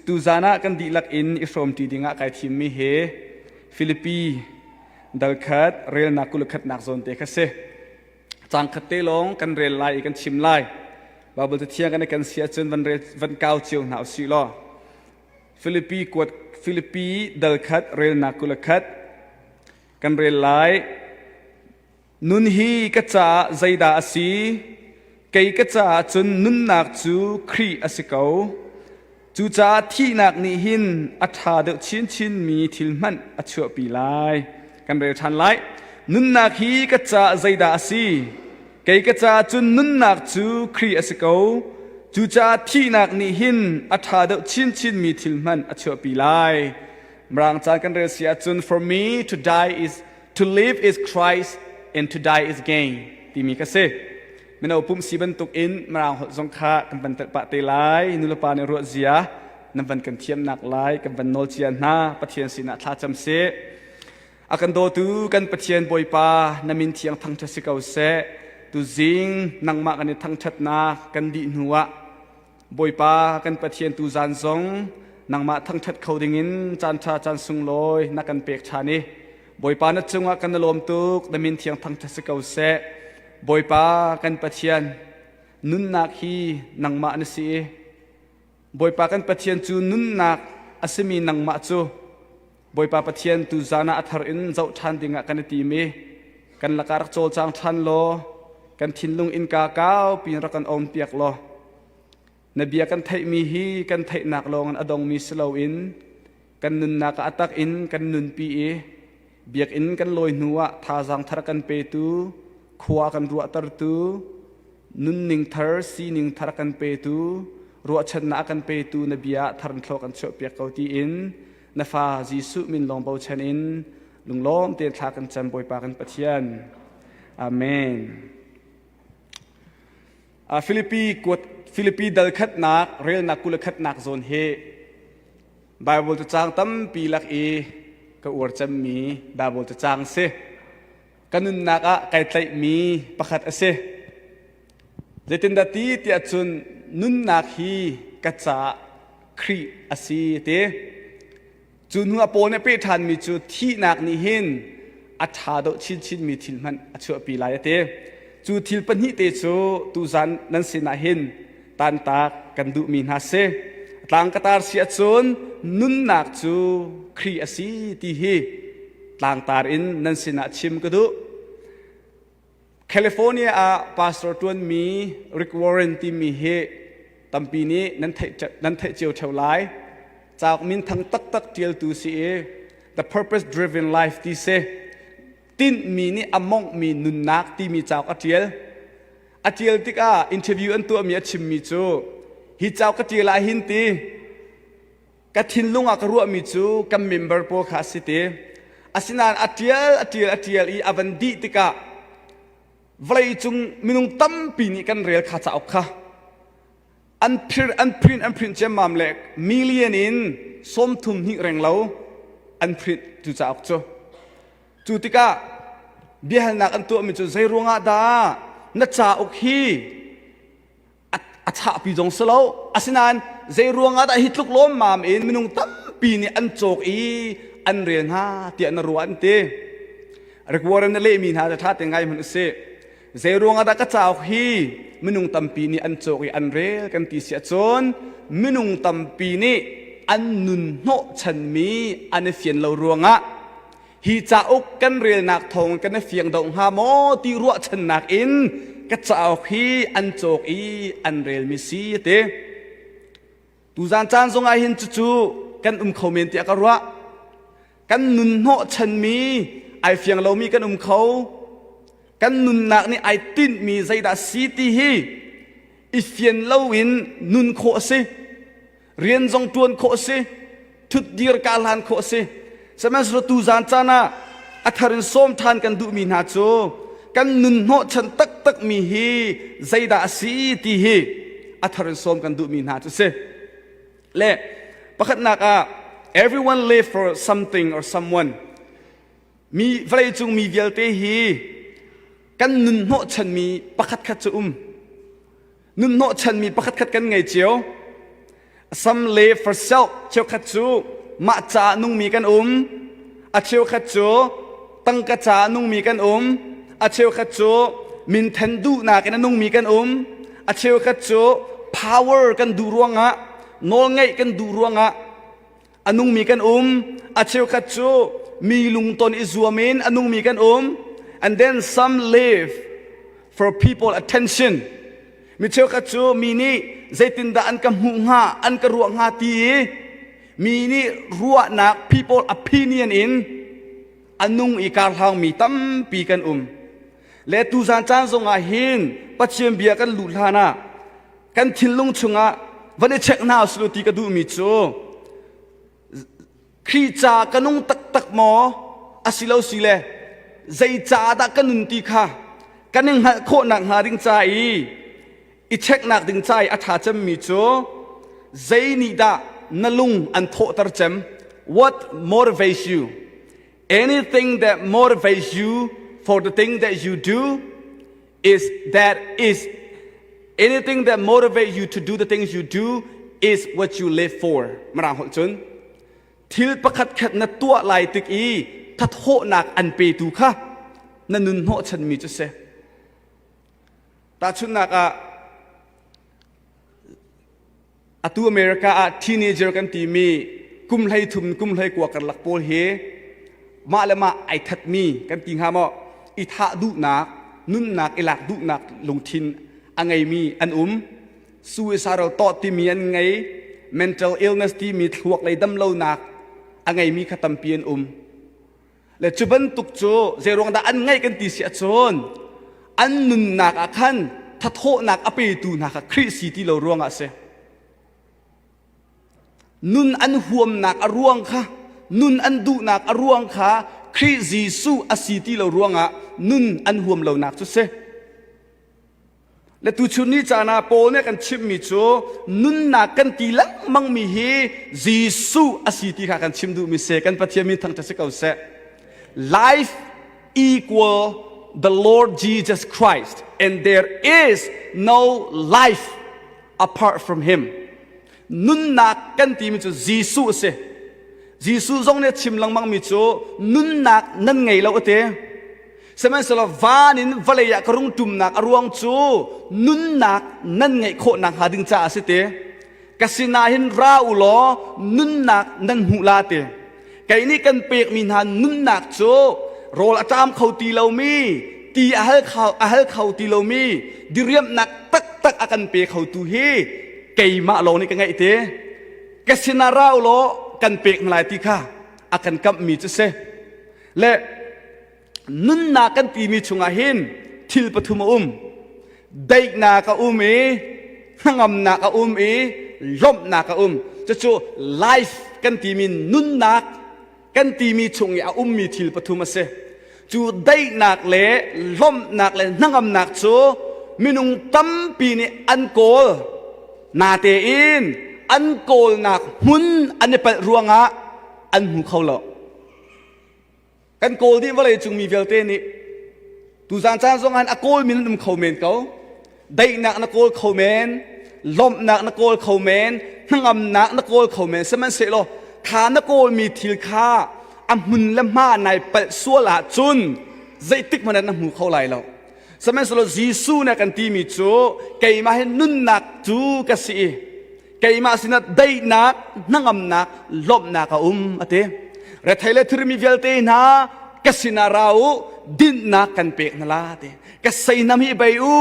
Tuzan ah kan dihlak in i hrawmṭi dingah kai thimmi hi Filipi dal khat relnak 21nak zawn te kha si. Caang khat te lawng kan rel lai i kan chim lai. Baibal Cathiang kan i kan si ahcun van rel van kau cio hna usih law. Filipi kuat Filipi dal khat relnak 21 kan rel lai. Nun hi ka caah zeidah a si? Kei ka caah cun nunnak cu Khrih a si ko. Cucaah thihnak nih hin a ṭha deuh chinchinmi thil hmanh a chuahpi lai. Kan rel ṭhan lai. Nunnak hi ka caah zeidah a si? Kei ka caah cun nunnak cu Khrih a si ko. Cucaah thihnak nih hin a ṭha deuh chinchinmi thil hmanh a chuahpi lai. Mirang caan kan rel si ahcun for me to die is To live is Christ and to die is gain timi ka si. Mino pumh si bantuk in Mirang holh zong kha kan van telh pah te lai. Nulepa nih ruah zia nan van kan thiamnak lai kan van nawl cia hna. Pathian sinah thla cam sih. A kan dawtu kan Pathian Bawipa na min thiang thangṭhat si ko seh. Tuzing nangmah kan i thangṭhatnak kan dih hnu ah Bawipa kan Pathian tu zan zong nangmah thangṭhat kho dingin caanṭha caan sunglawi na kan pek ṭhan i Bawipa na cungah kan i lawm tuk na min thiang thangṭhat si ko seh Bawipa kan Pathian nunnak hi nangmah na si i Bawipa kan Pathian cu nunnak a simi nangmah cu Bawipa Pathian tu zan ah a thar in zoh ṭhan dingah kan i tim i kan lakah rak cawlcang ṭhan law kan thinlung innka kaupi in rak kan own piak law na bia kan theihmi hi kan theihnak lawngin a dongmi si loin kan nunnak ah a tak in kan nunpi i biakinn kan lawi hnu ah thazaang thar kan petu khua kan ruahtertu nunning thar sining thar kan petu ruahchannak kan petu na bia thar thluak kan chuahpiak ko tiin na fa Jesuh min lawng bochan in lunglawm tein thla kan cam Bawipa kan Pathian. Amen. Filipi kuat Filipi dal khatnak relnak 21nak zawn hi Bible cacang tampi lak i ka uar cemmi Bible cacang si. Ka nunnak ah kai tlaihmi pakhat a si. Zeitindah ti tiah cun nunnak hi ka caah Khrih a si ti. Cu hnu ah Paul nih a peh ṭhanmi cu thihnak nih hin a ṭha deuh chinchinmi thil hmanh a chuahpi lai a ti. Cu thil pahnih te cu tuzan nan sinah hin tantak kan duhmi hna si. Tlang ka tar si ahcun nunnak cu Khrih a si ti hi tlangtar in nan sinah chim ka duh. California ah pastor ṭuanmi Rick Warren timi hi tampi nih nan theih nan theih cio ṭheo lai. Cauk minthang taktak ṭialtu si i The Purpose Driven Life ti si. Tinhmi nih a monghmi nunnak timi cauk a ṭial. A ṭial tikah interview an tuahmi a chimmi cu hi cauk ka ṭial ah hin ti ka thinlung ah ka ruahmi cu kan member pawl kha a si ti asinain a ṭial a ṭial a ṭial i a van dih tikah vawleicung minung tampi nih kan rel kha cauk kha an phir an print an print ciammam le million in 30 hnih reng lo an print cu cauk cu cu tikah biahalnak an tuahmi cu zei ruangah dah na cauk hi a chahpi zong si lo asinain zei ruangah dah hi tluk lawmmam in minung tampi nih an cawk i an rel hna tiah na ruah an ti Rick Warren na lehmi hna cu ṭha te ngai hmanh usih zei ruangah dah ka cauk hi minung tampi nih an cawk i an rel kan ti si ahcun minung tampi nih an nun hnawhchanmi an i fian lo ruangah Hi cauk kan relnak thawng kan i fiang deuh hnga maw ti ruahchannak in ka cauk hi an cawk i an relmi si a ti. Tuzan caan zong ah hin cucu kan um kho men tiah ka ruah. Kan nun hnawhchanmi ai fiang lomi kan um kho. Kan nunnak nih ai tinhmi zeidah si ti hi i fian loin nun khawh a si. Rian zong ṭuan khawh a si. Thutdir ka hlan khawh a si. Sihmanhsehlaw tuzan caan ah a thar in sawm ṭhan kan duhmi hna cu kan nun hnawhchan taktakmi hi zeidah a si ti hi a thar in sawm kan duhmi hna cu a si. Le pakhatnak ah everyone live for something or someone. Mi vawleicung mi vialte hi kan nun hnawhchanmi pakhatkhat cu um. Nun hnawhchanmi pakhatkhat kan ngei cio. Some live for self. Cheukhat cu mah caah nungmi kan um. A cheukhat cu tangka caah nungmi kan um. A cheukhat cu minthen duhnak in a nungmi kan um. A cheukhat cu power kan duh ruangah, nawlngeih kan duh ruangah a nungmi kan um. A cheukhat cu mi lungton i zuam in a nungmi kan um. And then some live for people attention. Mi cheukhat cu mi nih zeitindah an ka hmuh hnga, an ka ruah hnga ti i mi nih ruahnak people opinion in a nung i karhlangmi tampi kan um. Le tuzan caan zongah hin Pathian bia kan luh hlan ah kan thinlung chungah van i check hna usih ti ka duhmi cu Khrih ca ka nung taktak maw asilo si le zei caah dah ka nun ti kha kan i hngalh khawhnak hnga ding ca i i checknak ding ca i a ṭha cemmi cu zei nih dah na lung an thawhter cem? What motivates you? Anything that motivates you for the thing that you do is that is anything that motivates you to do the things you do is what you live for. Mirang holh cun thil pakhat khat na tuah lai tik i thathawhnak an petu kha na nun hnawhchanmi cu si. Tahchunhnak ah Atu America ah teenager kan timi kum 13 kum 19 karlak pawl hi mah le mah ai thatmi kan ti hnga maw i thah duhnak nunnak i lak duhnak lungthin a ngeimi an um suicidal thought timi an ngei mental illness timi thluak lei damlonak a ngeimi kha tampi an um Le cu bantuk cu zeiruang dah an ngeih kan ti si ahcun an nunnak ah khan thathawhnak a petu hna kha Khrih si ti lo ruangah a si. Nun an huamnak a ruang kha nun an duhnak a ruang kha Khrih Jesuh a si ti lo ruangah nun an huam lonak cu si. Le tuchun ni caan ah Paul nih a kan chimhmi cu nunnak kan ti lengmangmi hi Jesuh a si ti kha kan chim duhmi si. Kan Pathian min thangṭhat si ko seh. Life equal the Lord Jesus Christ and there is no life apart from him. Nunnak kan timi cu Jesuh a si. Jesuh zong nih a chim lengmangmi cu nunnak nan ngei lo a ti. Sihmanhsehlaw van in vawlei ah ka rung ṭumnak a ruang cu nunnak nan ngeih khawh nakhnga ding caah a si ti. Ka sinah hin ra u law nunnak nan hmuh la ti. Kei nih kan pekmi hna nunnak cu rawl a ṭam kho ti lomi, ti a hal kho, a hal kho ti lomi, diriamhnak taktak a kan pe khotu hi keimah lawng nih ka ngeih ti. Ka sinah ra u law kan pek hna lai ti kha a kan kamhmi cu si. Le nunnak kan timi chungah hin thil pathum a um daihnak a um i hnangamnak a um i lawmhnak a um cucu life kan timi nunnak kan timi chung i a ummi thil pathum a si cu daihnak le lawmhnak le hnangamnak cu minung tampi nih an kawl natein an kawlnak hmun an i palh ruangah an hmu kho lo Kan kawl dih vawlei cung mi vialte nih tuzaan caan zong ah a kawl mi nan um kho men ko. Daihnak na kawl kho men, lawmhnak na kawl kho men, hnangamnak na kawl kho men. Sihmanhsehlaw kha na kawlmi thil kha a hmun le hma nai palh sual ahcun zeitik hmanh ah na hmu kho lai lo. Sihmanhsehlaw Jesuh nih a kan timi cu keimah hi nunnak cu ka si i keimah sinah daihnak hnangamnak lawmhnak a um a ti rethei le thirmi vialte hna ka sinah ra u dinhnak kan pek hna la ti ka seinam hi bei u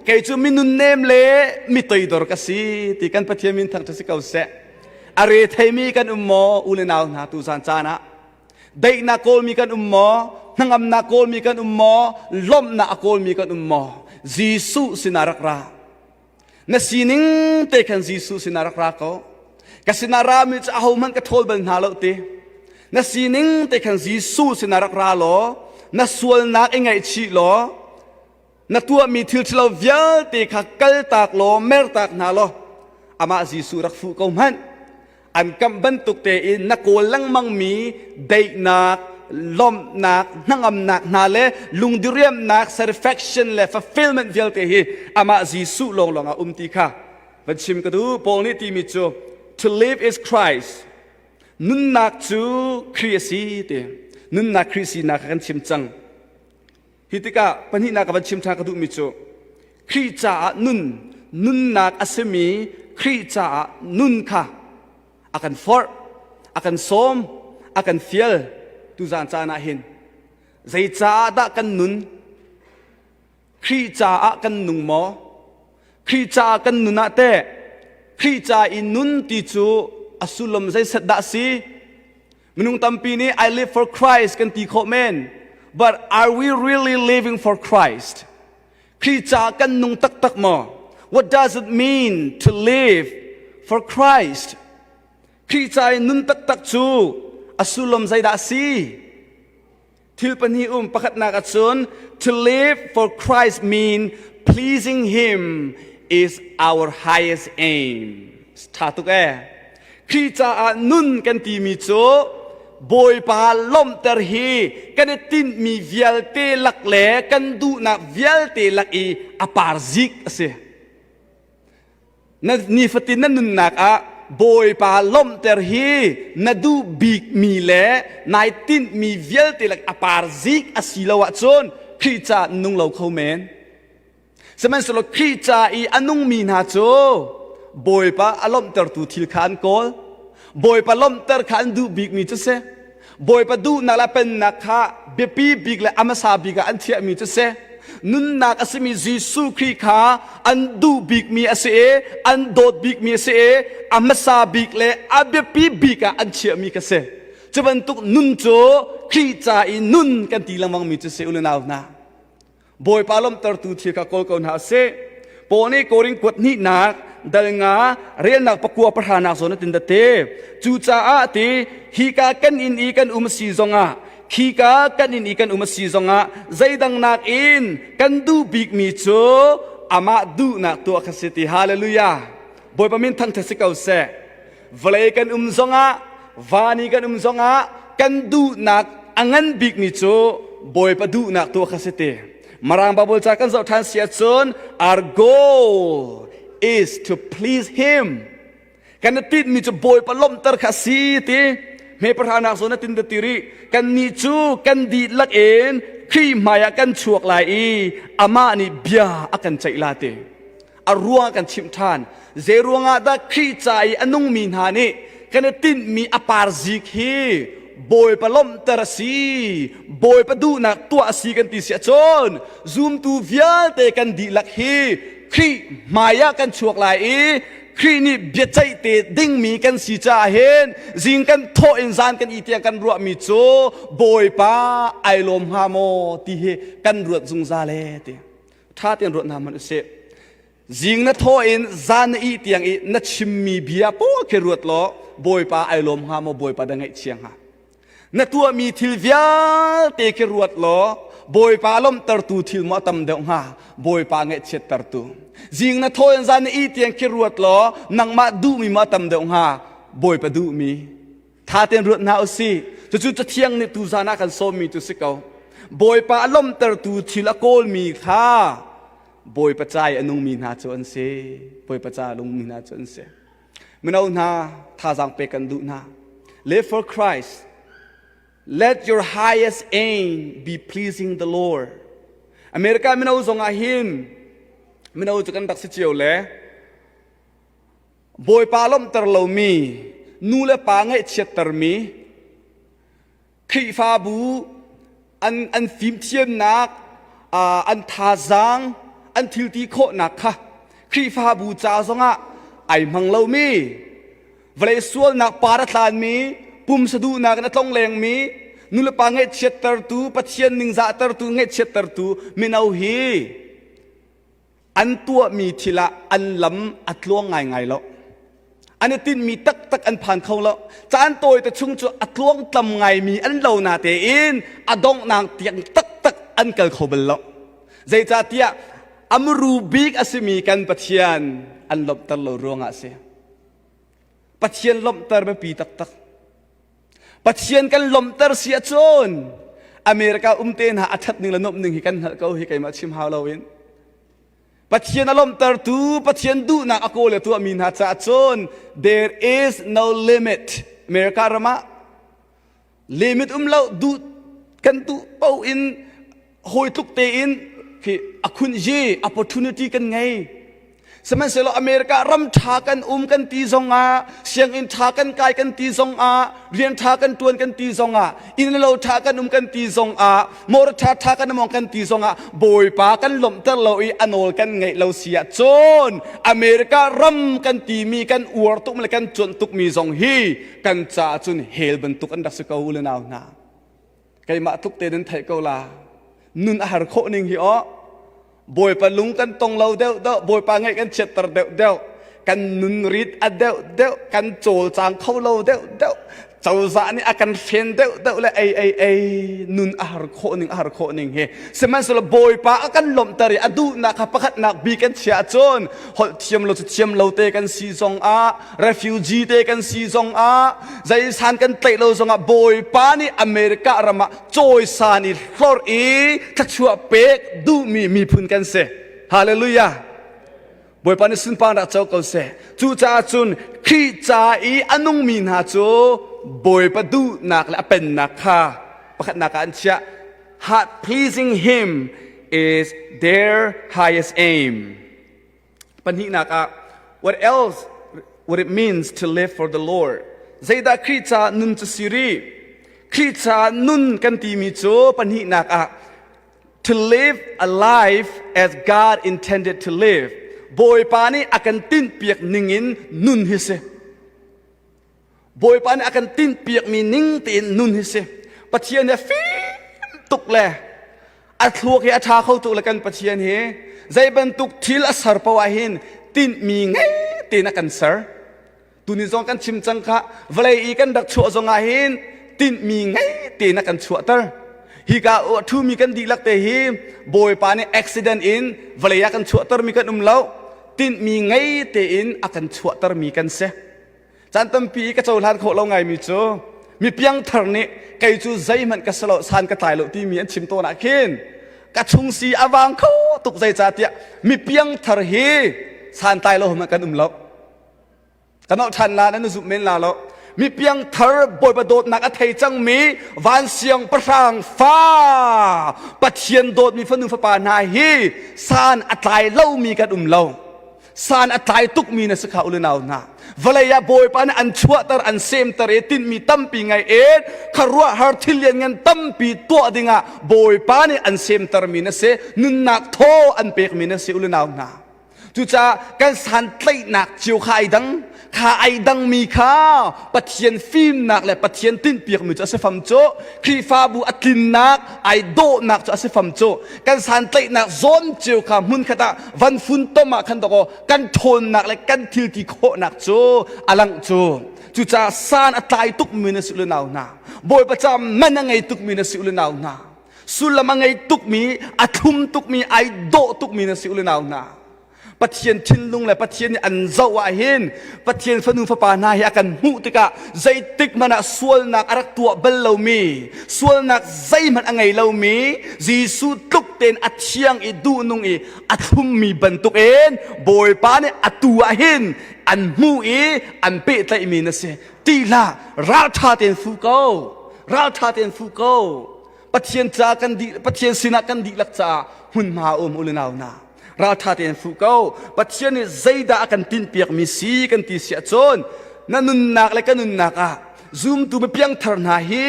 kei cu minun nem le mi toidor ka si ti kan Pathian min thangṭhat si ko seh a retheimi kan um maw u le nau hna tu zan caan ah daihnak kawlmi kan um maw hnangamnak kawlmi kan um maw lawmhnak a kawlmi kan um maw Jesuh sinah rak ra Na sining te khan Jesuh sinah rak ra ko. Ka sinah rami cu ahohmanh ka ṭhawl bal hna lo ti. Na sining te khan Jesuh sinah rak ra law, na sualnak i ngaihchih law, na tuahmi thil ṭhalo vialte kha kaltak law, mertak hna law, amah Jesuh rak fuh ko hmanh. An kamh bantuk tein na kawl lengmangmi daihnak, lawmhnak, hnangamnak hna le lungdiriamnak, satisfaction le fulfillment vialte hi amah Jesuh lawnglawng ah um ti kha van chim ka duh. Paul nih timi cu. to live is Christ. Nunnak cu Khrih a si ti. Nunnak Khrih sinak kha kan chim cang. Hi tikah pahnihnak ka van chim ṭhan ka duhmi cu Khrih caah nun, nunnak a simi Khrih caah nun kha a kan forh, a kan sawm, a kan fial tuzaan caan ah hin. Zei caah dah kan nun? Khrih caah kan nung maw? Khrih caah kan nun ah teh Khrih ca i nun ti cu a sullam zeiset dah si? Minung tampi nih I live for Christ kan ti khawh men. But are we really living for Christ? Khrih caah kan nung taktak maw? What does it mean to live for Christ? Khrih ca i nun taktak cu a sullam zeidah a si? Thil pahnih um pakhatnak ahcun to live for Christ mean pleasing him is our highest aim. Tha tuk ee. Khrih caah nun kan timi cu Bawipa lawmhter hi kan i tinhmi vialte lak le kan duhnak vialte lak i a par zik a si. Na nifatin na nunnak ah Bawipa lawmhter hi na duh bikmi le nai tinhmi vialte lak a par zik a si lo ahcun Khrih caah nung lo kho men. Sihmanhsehlaw Khrih ca i a nungmi hna cu Bawipa a lawmhtertu thil kha an kawl. Bawipa lawmhter kha an duh bikmi cu si. Bawipa duhnak le pennak kha biapi bik le a hmasa bik ah an chiahmi cu si. Nunnak a simi Jesuh Khrih kha an duh bikmi a si i an dawt bikmi a si i a hmasa bik le a biapi bik ah an chiahmi kha si. Cu bantuk nun cu Khrih ca i nun kan ti lengmangmi cu si u le nau hna. Bawipa lawmhtertu thil kha kawl ko hna sih. Paul nih Korin kuat hnihnak dal nga relnak pakua pahranak zawn a tin te. Cucaah ti hika kan inn i kan um si zongah khika kan inn i kan um si zongah zeidang nakin kan duh bikmi cu amah duhnak tuah kha si ti hallelujah Bawipa min thangṭhat si ko seh vawlei kan um zongah van i kan um zongah kan duhnak a ngan bikmi cu Bawipa duhnak tuah kha si ti Marang Bible ca kan zoh ṭhan si ahcun our goal is to please him kan i tinhmi cu Bawipa lawmhter kha si ti hme pahranak zawn a tin ti rih kannih cu kan dihlak in Khrih hmaiah kan chuak lai i amah nih bia a kan ceih la ti a ruang kan chimh ṭhan. Zei ruangah dah Khrih ca i a nungmi hna nih kan i tinhmi a parzik hi Bawipa lawmhter a si, Bawipa duhnak tuah a si kan ti si ahcun zumtu vialte kan dihlak hi Khrih hmaiah kan chuak lai i Khrih nih biaceih te dingmi kan si caah hin zing kan thawh in zan kan i tiang kan ruahmi cu Bawipa ai lawm hnga maw ti hi kan ruat zungzal e ti. Ṭha tein ruat hna hmanh usih. Zing na thaw in zan na ih tiang i na chimmi bia pawl khi ruat law Bawipa ai lawm hnga maw Bawipa dah ngaihchia hnga. Na tuahmi thil vialte khi ruat law Bawipa lawmhtertu thil maw a tam deuh hnga Bawipa ngaihchiattertu. Zing na thaw in zan na ih tiang khi ruat law nangmah duhmi maw a tam deuh hnga Bawipa duhmi. Tha tein ruat hna usih. Cucu Cathiang nih tuzan ah kan sawmmi cu si ko. Bawipa a lawmhtertu thil a kawlmi kha Bawipa ca i a nungmi hna cu an si. Bawipa ca a nungmi hna cu an si. Mino hna thazaang pek kan duh hna. Live for Christ. Let your highest aim be pleasing the Lord. America mino zong ah hin mino cu kan rak si cio le Bawipa lawmhter lomi nu le pa ngaihchiattermi Khrihfabu an, an fimthiamnak, uh, an thazaang, an thilti khawhnak kha Khrihfabu ca zongah ai hmang lomi, vawlei sualnak par a tlanmi, pumsa duhnak in a tlonglengmi, nulepa ngaihchiattertu, Pathian ningzahtertu, ngaihchiattertu mino hi An tuahmi thil ah an lam a tluang ngaingai lo. An i tinhmi taktak an phan kho lo. Caan tawite chung cu a tluangtlam ngaimi an lo natein a donghnak tiang taktak an kal kho bal lo. Zeicahtiah a muru bik a simi kan Pathian an lawmhter lo ruangah a si. Pathian lawmhter biapi taktak. Pathian kan lawmhter si ahcun America um te hna a ṭhat ning le nuamh ning hi kan hngalh ko hi keimah chim hau loin. Pathian a lawmhtertu, Pathian duhnak a kawl le tuahmi hna caah cun there is no limit. America ram ah limit um lo duh kan duh paoh in hawi tluk tein khi a khun yi opportunity kan ngei. Sihmanhsehlaw America ram ṭha kan um kan ti zongah, sianginn ṭha kan kai kan ti zongah, rian ṭha kan ṭuan kan ti zongah, inn lo ṭha kan um kan ti zongah, motor ṭha ṭha kan um kan ti zongah, Bawipa kan lawmhter lo i a nawl kan ngaih lo si ahcun America ram kan timi kan uar tuk le kan cuanh tukmi zong hi kan caah cun hell bantuk an rak si ko u le nau hna. Keimah tluk te nan theih ko la. Nun a har khawh ning hi aw. Bawipa lung kan tong lo deuh deuh, Bawipa ngaih kan chiatter deuh deuh, kan nun rit a deuh deuh, kan cawlcang kho lo deuh deuh, cozah nih a kan hren deuh deuh le ei ei ei nun a har khawh ning a har khawh ning hi sihmanhsehlaw Bawipa a kan lawmhter i a duhnak kha pakhatnak bi kan chiah ahcun holh thiam lo cu thiam lo te kan si zong ah refugee te kan si zong ah zeisan kan tlaih lo zong ah Bawipa nih America ram ah cawisan i hlorh i thluachuah pek duhmi miphun kan si. Hallelujah. Bawipa nih sunparnak co ko seh. Cucaah cun Khrih ca i a nungmi hna cu Bawipa duhnak le a pennak kha pakhatnak ah an chiah. Heart pleasing him is their highest aim. Pahnihnak ah, what else what it means to live for the Lord. Zeidah Khrih ca nun cu si rih? Khrih ca nun kan timi cu pahnihnak ah to live a life as God intended to live. Bawipa nih a kan tinhpiak ningin nun hi si. Bawipa nih a kan tinhpiakmi ning tein nun hi si. Pathian hi fim tuk le a thluak hi a ṭha kho tuk le kan Pathian hi zei bantuk thil a ser paoh ah hin tinhmi ngei tein a kan ser. Tuni zong kan chim cang kha vawlei i kan rak chuah zong ah hin tinhmi ngei tein a kan chuahter. Hika a ṭhumi kan dihlak te hi Bawipa nih accident in vawlei ah kan chuahtermi kan um lo. Tinhmi ngei tein a kan chuahtermi kan si. Caan tampi i ka cohlan khawh lo ngaimi cu mi piangthar nih kei cu zeihmanh ka si lo san ka tlai lo timi an chim tawn ah khin ka chung si a vang kho tuk zeicahtiah mi piangthar hi santlai lo hmanh kan um lo. Kan nolh ṭhan la nan zumh men la lo. Mi piangthar Bawipa dawtnak a thei cangmi van siangpahrang fa Pathian dawtmi fanu fapa hna hi san a tlai lomi kan um lo. San a tlai tukmi na si kha u nau hna. Vawlei ah Bawipa nih an chuahter an semter i tinhmi tampi ngei in khuaruahhar thil lianngan tampi tuah dingah Bawipa nih an semtermi na si nunnak thaw an pekmi na si u nau hna. Cucaah kan santlaihnak cio kha ai dang kha ai dangmi kha Pathian fimnak le Pathian tinhpiakmi cu a si fam cu Khrihfabu a tlinnak ai dawhnak cu a si fam cu kan santlaihnak zawn cio kha hmunkhat ah van funtom ah khan dawkaw kan ṭhawnnak le kan thil ti khawhnak cu a langh cu cucaah san a tlai tukmi na si u le nau hna Bawipa caah man a ngei tukmi na si u le nau hna sullam a ngei tukmi a thlum tukmi ai dawh tukmi na si u le nau hna Pathian thinlung le Pathian nih an zoh ah hin Pathian fanu fapa hna hi a kan hmuh tikah zeitik hmanh ah sualnak a rak tuah bal lomi sualnak zeihmanh a ngei lomi Jesuh tluk tein a thiang i duhnung i a thlummi bantukin Bawipa nih atu ah hin an hmuh i an pehtlaihmi na si ti hlah ralṭha tein fu ko ralṭha tein fu ko Pathian ca kan dih Pathian sinah kan dihlak caah hmunhma um u le nau hna ralṭha tein fuh ko Pathian nih zeidah a kan tinhpiakmi si kan ti si ahcun na nunnak le ka nunnak ah zumtu mipiangthar hna hi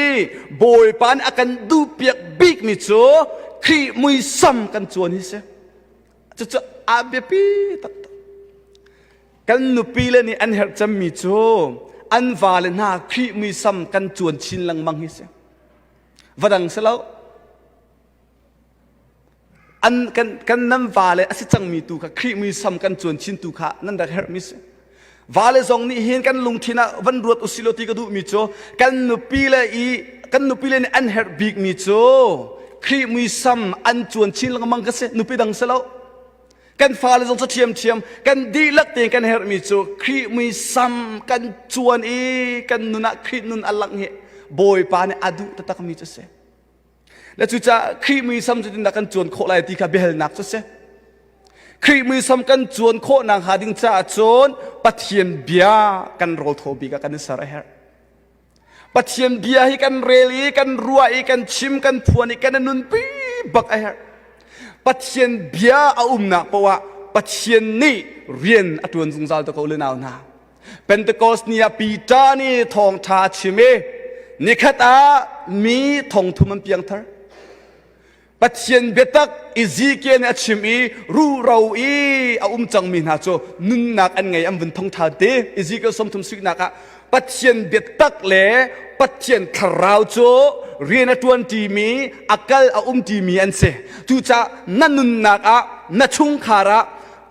Bawipa nih a kan duhpiak bikmi cu Khrih muisam kan cuan hi si cucu a biapi taktak kan nupi le nih an herh cemmi cu an vale hna Khrih muisam kan cuan chin lengmang hi si va dang si lo An kan kan nan vale a si cangmi tu kha Khrih muisam kan cuan chin tu kha nan rak herhmi si. Vale zong nih hin kan lungthin ah van ruat usih law ti ka duhmi cu kan nupi le i kan nupi le nih an herh bikmi cu Khrih muisam an cuan chin lengmang ka si nupi dang si lo. Kan fale zong cu ṭhiamṭhiam kan dihlak tein kan herhmi cu Khrih muisam kan cuan i kan nun ah Khrih nun a langh hi Bawipa nih a duh taktakmi cu si. Le cucaah Khrih muisam cu tindah kan cuan khawh lai ti kha biahalnak cu si. Khrih muisam kan cuan khawh nakhnga ding caah cun Pathian bia kan rawl thaw bik ah kan i ser a herh. Pathian bia hi kan rel i kan ruah i kan chim kan phuan i kan i nunpi bak a herh. Pathian bia a umnak paoh ah Pathian nih rian a ṭuan zungzal te ko le nau hna. Pentecost ni ah Peter nih thawngṭha a chim i nikhat ah mi thongthum an piangthar. Pathian biatak Ezekiel nih a chim i ruhro i a um cangmi hna cu nunnak an ngei an vun thongṭha te. Ezekiel 30 suihnak ah Pathian biatak le Pathian thlarau cu rian a ṭuanṭimi a kal a umṭimi an si. Cucaah na nunnak ah na chungkhar ah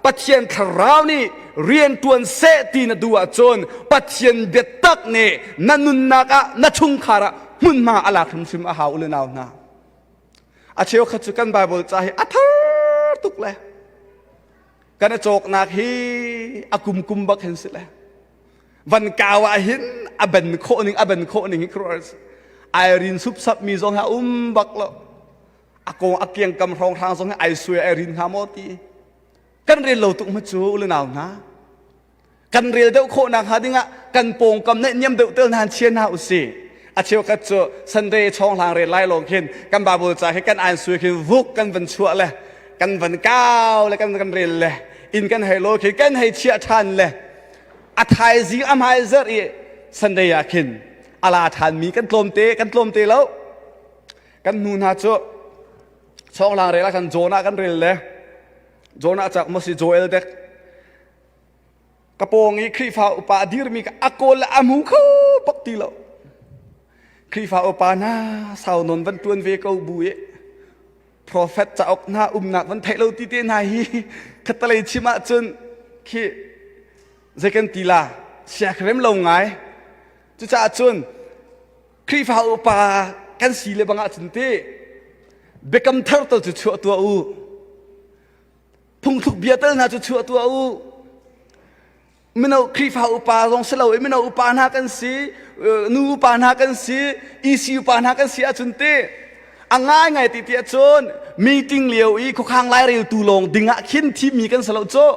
Pathian thlarau nih rian ṭuan seh ti na duh ahcun Pathian biatak nih na nunnak ah na chungkhar ah hmunhma a lak hrimhrim a hau u le nau hna. A cheukhat cu kan Bible ca hi a thar tuk le kan i cawknak hi a kum kum bak hin si le van kau ah hin a ben khawh ning a ben khawh ning hi khuaruahhar ai rin supsap mi zong hi a um bak lo a kong a kiangkam hrawnghrang zong hi ai suai ai rin hnga maw ti kan rel lo tuk ma cu u le nau hna Kan rel deuh khawh nakhnga dingah kan pawngkam naihniam deuh tel hna chia hna usih. A cheukhat cu Sunday chawnghlang rel lai lawng khin kan Bible ca khi kan an sui khin vuk kan van chuah le kan van kau le kan kan rel le inn kan hei lawi khin kan hei chiah ṭhan le a thaizing a hmai zarh i Sunday ah khin a la ṭhanmi kan tlawmte kan tlawmte lo. Kan hnu hna cu chawnglang rel ah khan Jonah kan rel le Jonah cak maw si Joel dek Ka pawng i Khrihfa upa a dirmi kha a kawl le a hmu kho bak ti lo. Khrihfa upa hna sau nawn van ṭuan ve ko bu i profet cauk hna umnak van theih lo ti te hna hi khattalei chim ahcun khi zei kan ti la siakrem lo ngai. Cucaah cun Khrihfa upa kan si le bang ahcun ti biakam thar tal cu chuah tuah u. Phungthluk bia tal hna cu chuah tuah u. Mino Khrihfa upa zong si lo i mino upa hna kan si, nu upa hna kan si, EC upa hna kan si ahcun ti a ngaingai ti ti ahcun meeting lio i khuakhang laireltu lawng ding ah khin thimmi kan si lo cu.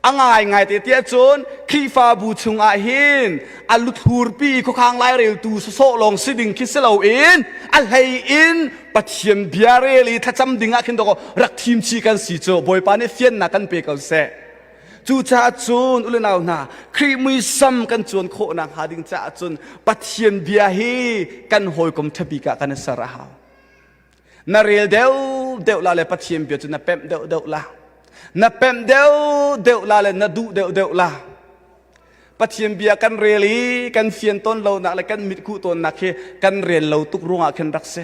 A ngaingai te tiah cun Khrihfabu chungah hin a luthlurpi khuakhang laireltu sawsawh lawng si ding khi si loin a hlei in Pathian bia rel i thlacam ding ah khin dawkaw rak thim chih kan si cu Bawipa nih fiannak kan pe ko seh. Cucaah cun u le nau hna Khrih muisam kan cuan khawh nakhnga ding caah cun Pathian bia hi kan hawikom ṭhabik ah kan i ser a hau. Na rel deuh deuh la le Pathian bia cu na pemh deuh deuh la. Na pemh deuh deuh la le na duh deuh deuh la. Pathian bia kan rel i kan fian tawn lonak le kan mitkuh tawnnak hi kan rel lo tuk ruangah khin rak si.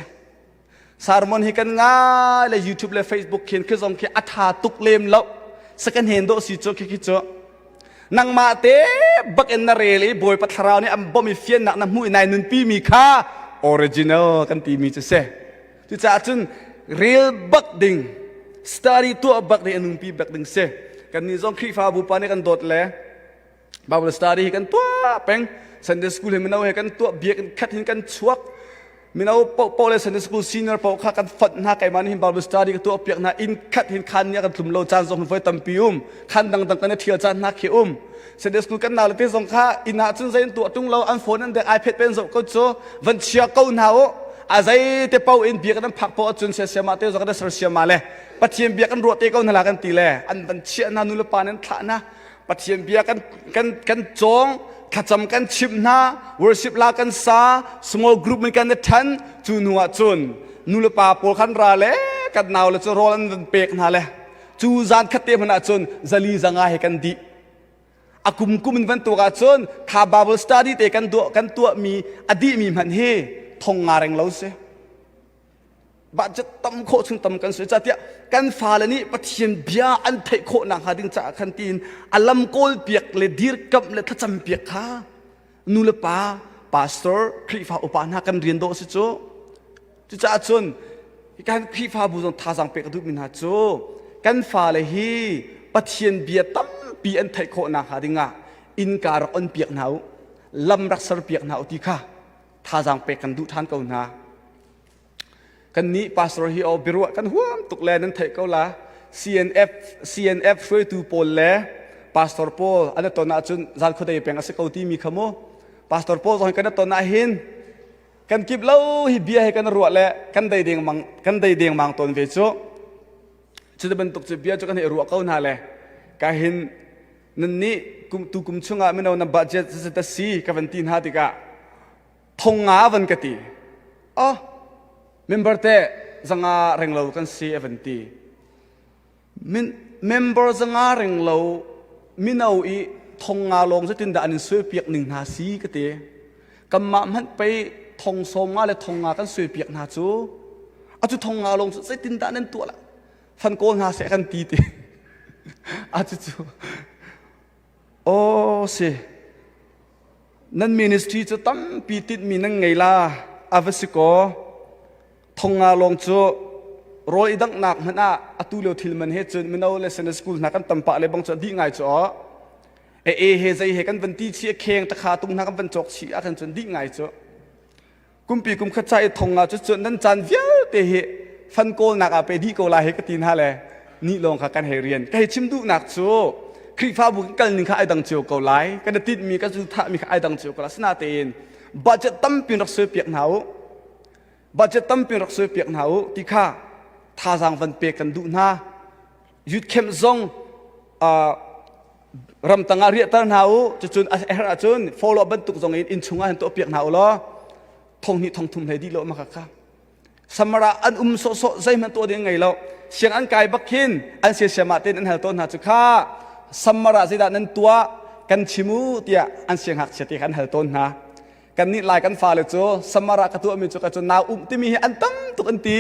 Sermon hi kan ngai le YouTube le Facebook khin khi zong khi a tha tuk lem lo. Second hand dawh si cu khi khi cu. Nangmah te bak in na rel i Bawipa thlarau nih an bawmh i fiannak na hmuh i nai nunpi mi kha original kan timi cu si. Cucaah cun rel bak ding, study tuah bak ding, a nungpi bak ding si. Kannih zong Khrihfabu pa nih kan dawt le Bible study hi kan tuah peng. Sunday school hi mino he kan tuah biakinn khat hin kan chuak. Mino paohpaoh le Sunday school senior paoh kha kan fonh hna keimah nih hin Bible study ka tuah piak hna inn khat hin khan nih a kan tlum lo caan zong voi tampi um khan dangdang kan i ṭhial caan hna khi um Sunday school kan nau le te zong kha inn ah cun zei an tuah ṭung lo an phone an dek iPad pen zoh ko cu van chia ko hna u a zei te paoh in biak an phak paoh ahcun siasiama te zong kan sersiama le Pathian bia kan ruah te ko hna la kan ti le an van chiah hna nu le pa nih an thlah hna Pathian bia kan kan kan cawng thlacam kan chimh hna worship la kan sa small group in kan i ṭhan cu hnu ah cun nu le pa pawl khan ra le kan nau le cu rawl an van pek hna le cu zan khat te hmanh ah cun zali zanga he kan dih a kum kum in van tuak ah cun kha Bible study te kan tuah kan tuah mi a dih mi hmanh hi thong nga reng lo si Budget tam khawh chung tam kan sui tiah kan fale nih Pathian bia an theih khawh nakhnga ding caah khan tiin a lam kawl piak le dirkamh le thlacam piak kha nu le pa pastor Khrihfa upa hna kan rian dawh si cu cucaah cun kan Khrihfabu zong thazaang pek a duhmi hna cu kan fale hi Pathian bia tampi an theih khawh nakhnga dingah innka rak on piak hna u lam rak ser piak hna u ti kha thazaang pek kan duh ṭhan ko hna. Kannih pastor hi aw biaruah kan huam tuk le nan theih ko la. CNF CNF hruaitu pawl le pastor pawl an i ton ahcun zan khuadei peng a si ko timi kha mu pastor pawl zong kan i ton ah hin kan kip lo hi bia he kan ruah le kan dei deng mang kan dei deng mang tawn ve cu cu bantuk cu bia cu kan hei ruah ko hna le ka hin nan nih kum tu kum chungah mino na budget zat si ka van ti hna tikah thong nga van ka ti oh member te zanga reng lo kan si a van ti Min, member zanga reng lo mino i thong nga lawng zeitin dah an in suaipiak ning hna si ka ti kanmah hmanh pei thong sawm nga le thong nga kan suaipiak hna cu atu thong nga lawng cu zeitin dah nan tuah la fan kawl hna seh kan ti ti a cu cu aw si nan ministry cu tampi tinhmi nan ngei la a va si kaw thong nga lawng cu rawl i danghnak hmanh ah atu lio thil man he cun mino le Sunday school hna kan tam pah le bang cu a dih ngai cu aw e e he zei he kan van ti chi a kheng takha tung hna kan van cawk chi ah khan cun dih ngai cu kumpi kum khat ca i thong nga cu cun nan caan vialte hi fan kawlnak ah pe dih ko lai he ka ti hna le ni lawng kha kan hei rian ka hei chim duhnak cu Khrihfabu kan kal ning kha ai dang cio ko lai kan i tinhmi kan thahmi kha ai dang cio ko lai asinain budget tampi rak suaipiak hna u budget tampi rak suaipiak hna u ti kha thazaang van pek kan duh hna youth camp zong ramtang ah riahter hna u cucun a herh ahcun follow bantuk zong in inn chungah hin tuahpiak hna u law thong hnih thong thum hlei dih lo ma kha summer ah an um sawhsawh zeihmanh tuah ding ngei lo siang an kai bak khin an siasiam ah ten an hal tawn hna cu kha summer ah zeidah nan tuah kan chim u tiah an siangngakchia te kha an hal tawn hna kan nih lai kan fale cu summer ah ka tuahmi cu ka cu nau um timi hi an tam tuk an ti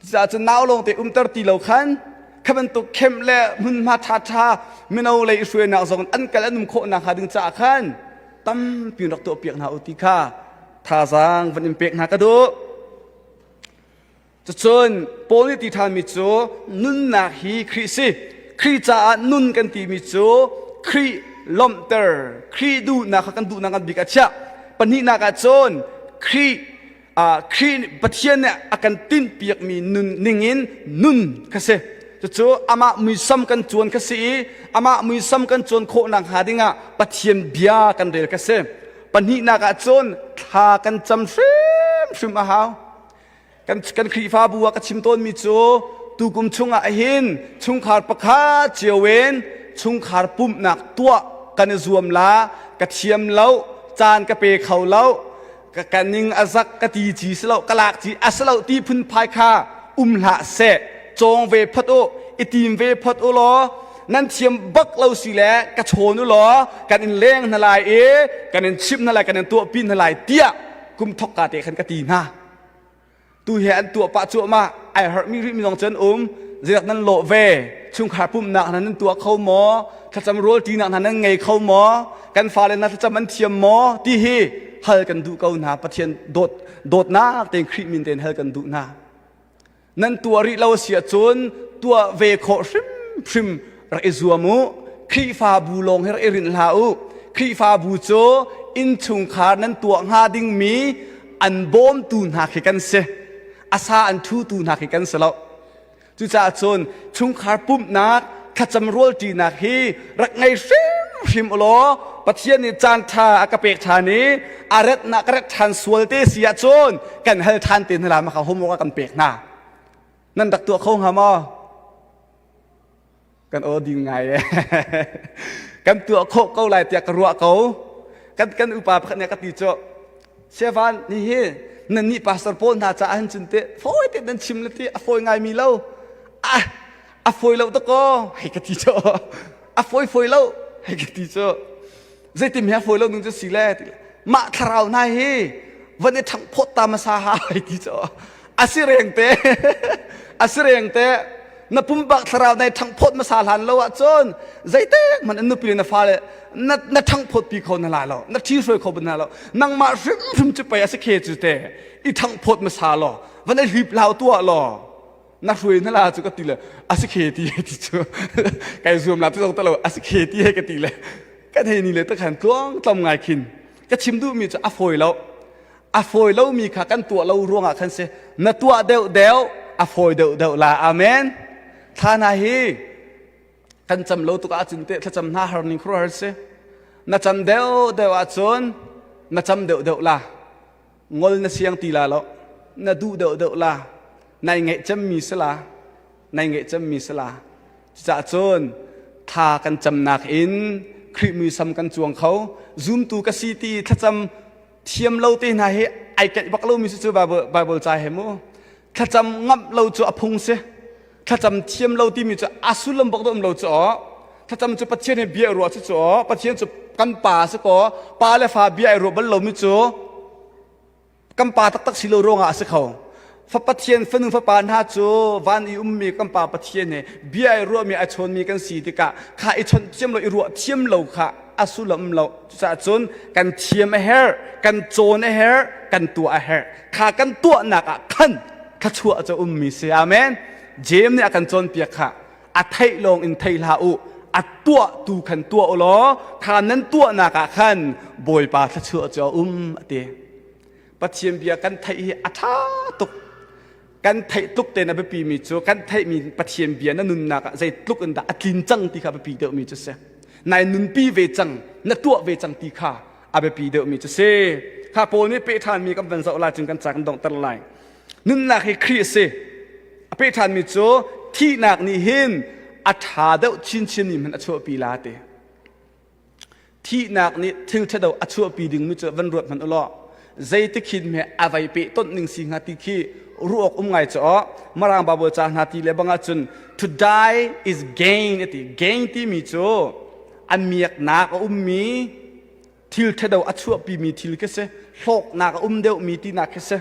Cucaah cun nau lawng te umter ti lo khan kha bantuk khem le hmunhma ṭhaṭha mino lei i hruainak zong an kal an um khawh nakhnga ding caah khan tampi rak tuahpiak hna u ti kha thazaang van in pek hna ka duh. Cucun Paul nih ti ṭhanmi cu nunnak hi Khrih si. Khrih caah nun kan timi cu Khrih lawmhter, Khrih duhnak kha kan duhnak ngan bik ah chiah. Pahnihnak ah cun Khrih Khrih Pathian nih a kan tinhpiakmi nun ningin nun kha si. Cucu amah muisam kan cuan kha si i amah muisam kan cuan khawh nakhnga dingah Pathian bia kan rel kha si. Pahnihnak ah cun thla kan cam hrimhrim a hau. Kan, kan Khrihfabu ah ka chim tawnmi cu tukum chungah hin chungkhar pakhat cio in chungkhar pumhnak tuah kan i zuam la ka thiam lo caan ka pe kho lo ka ka ning a zak ka ti ci si lo ka lak ci a si lo ti phunphai kha um hlah seh cawng ve phot u i tim ve phot u law nan thiam bak lo si le ka chawn u law kan in leng hna lai i kan in chimh hna lai kan in tuahpi hna lai tiah kum thok ka te khan ka ti hna Tu he an tuah pah cuahmah ai harhmi rihmi zong cu an um. Zeidak nan lawh ve? Chungkhar pumhnak hna nan tuah kho maw? Thlacam rawlṭinak hna nan ngei kho maw? Kan fale hna thlacam an thiam maw? Ti hi hal kan duh ko hna. Pathian dawt dawtnak tein Khrih min tein hal kan duh hna. Nan tuah rih lo a si ahcun tuah ve khawh hrimhrim rak i zuam u. Khrihfabu lawng hi rak i rinh hlah u. Khrihfabu cu innchungkhar nan tuah hnga dingmi an bawmtu hna khi kan si a sa an ṭhutu hna khi kan si lo cucaah cun chungkhar pumhnak thlacam rualṭinak hi rak ngei hrimhrim u law Pathian nih caan ṭha a ka pek ṭhan i a retnak ka ret ṭhan sual te si ahcun kan hal ṭhan te hna la ma kha homework a kan pek hna nan rak tuah kho hnga maw Kan aw ding ngai e. kan tuah khawh ko lai tiah ka ruah ko. Kan kan upa pakhat nih a ka ti cu Sevan ni hi nan nih pastor pawl hna caah hin cun te fawi te nan chim le ti a fawi ngai mi lo. Ah a fawi lo to ko hei ka ti cu a fawi fawi lo hei ka ti cu zeitim he a fawi lo nung cu si le mah thlarau hna hi van i ṭhangh phawt ta hmasa ha hei ti cu a si reng te a si reng te na pumpak thlarau nai ṭhangh phawt hmasa hlan lo ahcun zeitek hmanh an nupi le na fale na na ṭhangh phawt pi kho na la lo na ṭhi hruai kho ban hna lo nangmah hrimhrim cu pei a si khe cu te i ṭhangh phawt hmasa law van i hlip hlau tuah law na hruai na la cu ka ti le a si khe ti he ti cu kai zuam la ti zong lo a si khe ti he ka ti le kan hei ni le takhan tluang tlam ngai khin ka chim duh mi cu a fawi lo a fawi lo mi kha kan tuah lo ruangah khan si na tuah deuh deuh a fawi deuh deuh la amen. Thla hna hi kan cam lo tuk ahcun teh thlacam hna har ning khuaruahhar si. Na cam deuh deuh ahcun na cam deuh deuh la. Ngol na siang ti la lo. Na duh deuh deuh la. Nai ngeih cemmi si la. Nai ngeih cemmi si la. Cucaah cun thla kan camnak in Khrih muisam kan cuang kho. Zumtu ka si ti thlacam thiam lo te hna hi ai keih bak lomi si cu Bible, Bible ca he mu. Thlacam ngamh lo cu a phung si. Thlacam thiam lo timi cu a sullam bak um lo cu aw. Thlacam cu Pathian he bia ruah cu cu aw. Pathian cu kan pa si kaw pa le fa bia ai ruah bal lomi cu kan pa taktak si lo ruangah a si kho. Fa Pathian fanu fapa hna cu van i ummi kan pa Pathian he bia ai ruahmi ai chawnmi kan si tikah kha i chawnh thiam lo i ruah thiam lo kha a sullam um lo. Cucaah cun kan thiam a herh, kan cawn a herh, kan tuah a herh. Kha kan tuahnak ah khan thluachuah cu ummi si. Amen. James nih a kan cawnpiak kha a theih lawng in thei hlah u a tuah tu khan tuah u law kha nan tuahnak ah khan Bawipa thluachuah cu a um a ti. Pathian bia kan theih hi a ṭha tuk. Kan theih tuk tein a biapimi cu kan theihmi Pathian bia na nunnak ah zeitluk in dah a tlin cang ti kha a biapi deuhmi cu si. Nai nunpi ve cang, na tuah ve cang ti kha a biapi deuhmi cu si. Kha Paul nih peh ṭhanmi kan van zoh lai cun kan ca kan donghter lai. Nunnak hi Khrih a si. A peh ṭhanmi cu thihnak nih hin a ṭha deuh chinchin mi hmanh a chuahpi la ti. Thihnak nih thil ṭhado a chuahpi dingmi cu van ruat hmanh u law zeitik hin hme a vai peh tonh ning si hnga ti khi ruah awk um ngai cu aw Mirang Bible ca hna ti le bang ahcun to die is gain a ti gain timi cu a miaknak a ummi thil ṭhado a chuahpimi thil khi si hlawknak a um deuhmi tinak khi si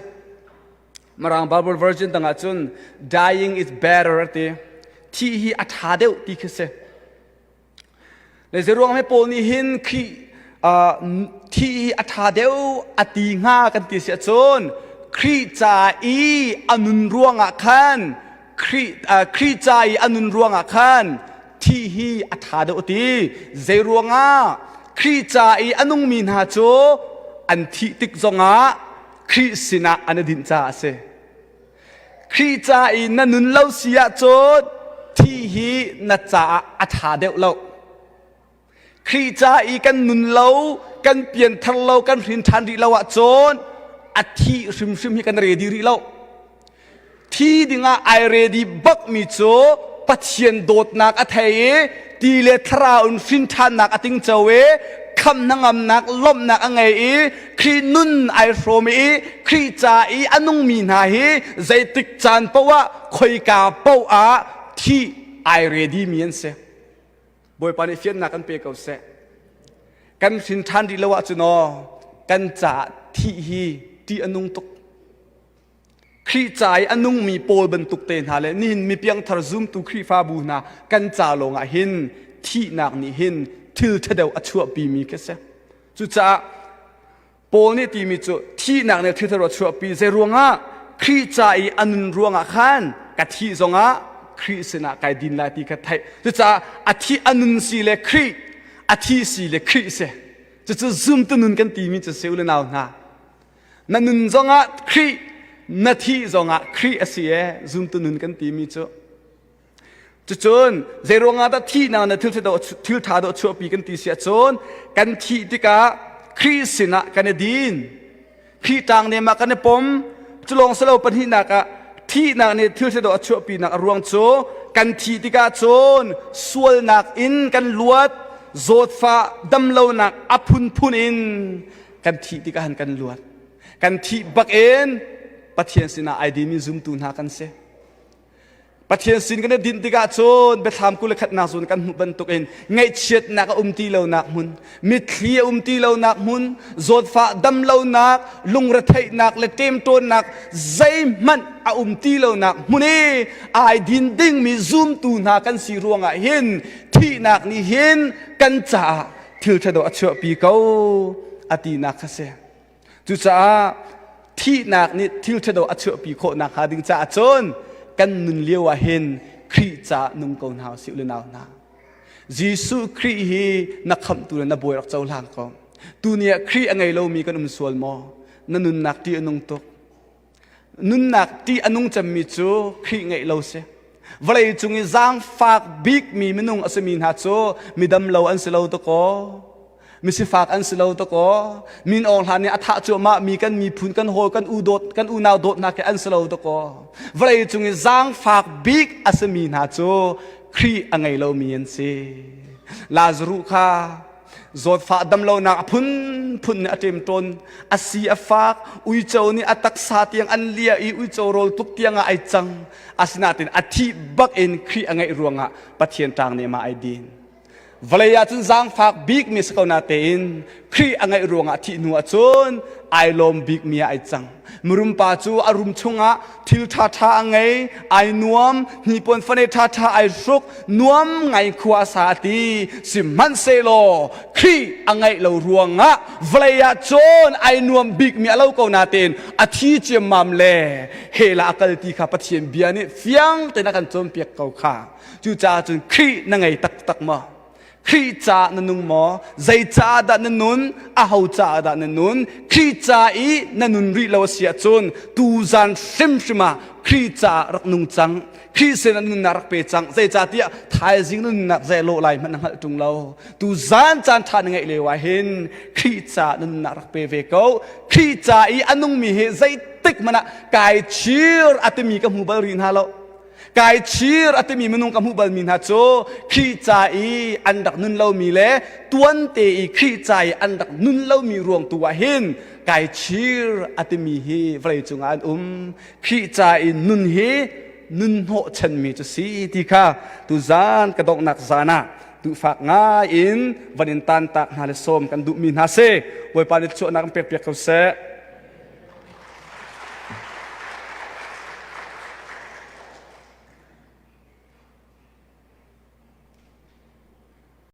Mirang Bible version dang ahcun dying is better a ti thih hi a ṭha deuh ti khi si Le zeiruang he Paul nih hin Khrih thi hi a ṭha deuh a ti hnga kan ti si ahcun Khrih ca i a nun ruangah khan Khrih, Khrih ca i a nun ruangah khan thih hi a ṭha deuh a ti. Zeiruangah Khrih ca i a nungmi hna cu an thih tik zongah Khrih sinah an i dinh caah a si. Khrih ca i na nun lo si ahcun thi hi na caah a ṭha deuh lo. Khrih ca i kan nun lo, kan pianthar lo, kan hrin ṭhan rih lo ahcun a thih hrimhrim hi kan ready rih lo. Thi dingah ai ready bakmi cu Pathian dawtnak a thei i ti le thlarau in hrin ṭhannak a tingco i khamh hnangamnak lawmhnak a ngei i Khrih nun ai hrawm i Khrih ca i a nungmi hna hi zeitik caan paoh ah khoika paoh ah thih ai ready mi an si. Bawipa nih fiannak kan pe ko seh. Kan hrin ṭhan rih lo ahcun aw kan caah thih hi ṭih a nung tuk. Khrih ca i a nungmi Paul bantuk te hna le nihin mi piangthar zumtu Khrihfabu hna kan ca lawngah hin thihnak nih hin thil ṭhadeuh a chuahpimi khi a si. Cucaah Paul nih timi cu thihnak nih thil ṭhadeuh a chuahpi. Zeiruangah Khrih ca i a nun ruangah khan ka thih zongah Khrih sinah kai din lai ti kha theih. Cucaah a thih a nun si le Khrih, a thih si le Khrih si. Cucu zumtu nun kan timi cu si u le nau hna. Na nun zongah Khrih, na thih zongah Khrih a si ee, zumtu nun kan timi cu. Cucun zeiruangah dah thihnak na thil thil ṭha dawh chuahpi kan ti si ahcun kan thih tikah Khrih sinah kan i din. Khrih ṭang nem ah kan i pom. Cu lawng si lo pahnihnak ah thihnak nih thil ṭha dawh a chuahpinak a ruang cu kan thih tikah cun sualnak in kan luat, zawtfah, damlonak a phunphun in kan thih tikah han kan luat kan thih bak in Pathian sinah ai dimi zumtu hna kan si Pathian sin kan i dinh tikah cun biathlam 21nak zawn kan hmuh bantukin ngaihchiatnak a um ti lonak hmun mitthli a um ti lonak hmun zawtfah damlonak lungretheihnak le ṭemṭawnnak zeihmanh a um ti lonak hmun i ai din dingmi zumtu hna kan si ruangah hin thihnak nih hin kan caah thil ṭhado a chuahpi ko a tinak kha si. Cucaah thihnak nih thil ṭhado a chuahpi khawh nakhnga ding caah cun kan nun lio ah hin Khrih caah nung ko hna usih le nau hna. Jesuh Khrih hi na khamhtu le na bawi rak cohlang ko. Tuni ah Khrih a ngei lomi kan um sual maw? Na nunnak ṭih a nung tuk. Nunnak ṭih a nung cemmi cu Khrih ngeih lo si. Vawlei cung i zaangfak bikmi minung a simi hna cu midam lo an si lo dakaw. Misifak an si lo dakaw. Min Aung Hlaing nih a thah cuahmah mi kan miphun kan hawi kan u dawt kan unau dawt hna khi an si lo dakaw. Vawlei cung i zaangfak bik a simi hna cu Khrih a ngei lomi an si. Lazaruh kha zawtfah damlonak a phunphun nih a ṭemṭawn a si a fak uico nih a taksa tiang an liah i uico rawl tuk tiang ah ai cang asinain a thih bak in Khrih a ngeih ruangah Pathian ṭang nih mah ai din vawlei ah cun zaangfak bik mi si ko na tein Khrih a ngeih ruangah thih hnu ah cun ai lawm bik mi ah ai cang Mirum pa cu a rum chungah thil ṭhaṭha a ngei, ai nuam, hnipuan fane ṭhaṭha ai hruk, nuam ngai khua a sa a ti. Sihmanhsehlaw Khrih a ngeih lo ruangah vawlei ah cun ai nuam bikmi a lo ko nain a thi ciammam le hell ah a kal ti kha Pathian bia nih fiang tein a kan cawnpiak ko kha. Cucaah cun Khrih na ngei taktak maw? Khrih caah na nung maw? Zei caah dah na nun? Aho caah dah na nun? Khrih ca i na nun rih lo a si ahcun tuzan hrimhrim ah Khrih caah rak nung cang. Khrih sin ah nunnak rak pe cang. Zeicahtiah thaizing na nunnak zei lawh lai hmanh na hngalh ṭung lo. Tuzan caan ṭha na ngeih lio ah hin Khrih caah na nunnak rak pe ve ko. Khrih ca i a nungmi hi zeitik hmanh ah kai chir a timi ka hmu bal rih hna lo. Kai chir a timi minung ka hmuh balmi hna cu Khrih ca i an rak nun lomi le tuante i Khrih ca i an rak nun lomi ruang tu ah hin kai chir a timi hi vawlei cungah an um. Khrih ca i nun hi nun hnawhchanmi cu si ti kha tuzan ka donghnak zan ah duhfak ngai in van in tantak hna le sawm kan duhmi hna si. Bawipa nih chuahnak in pek piak ko seh.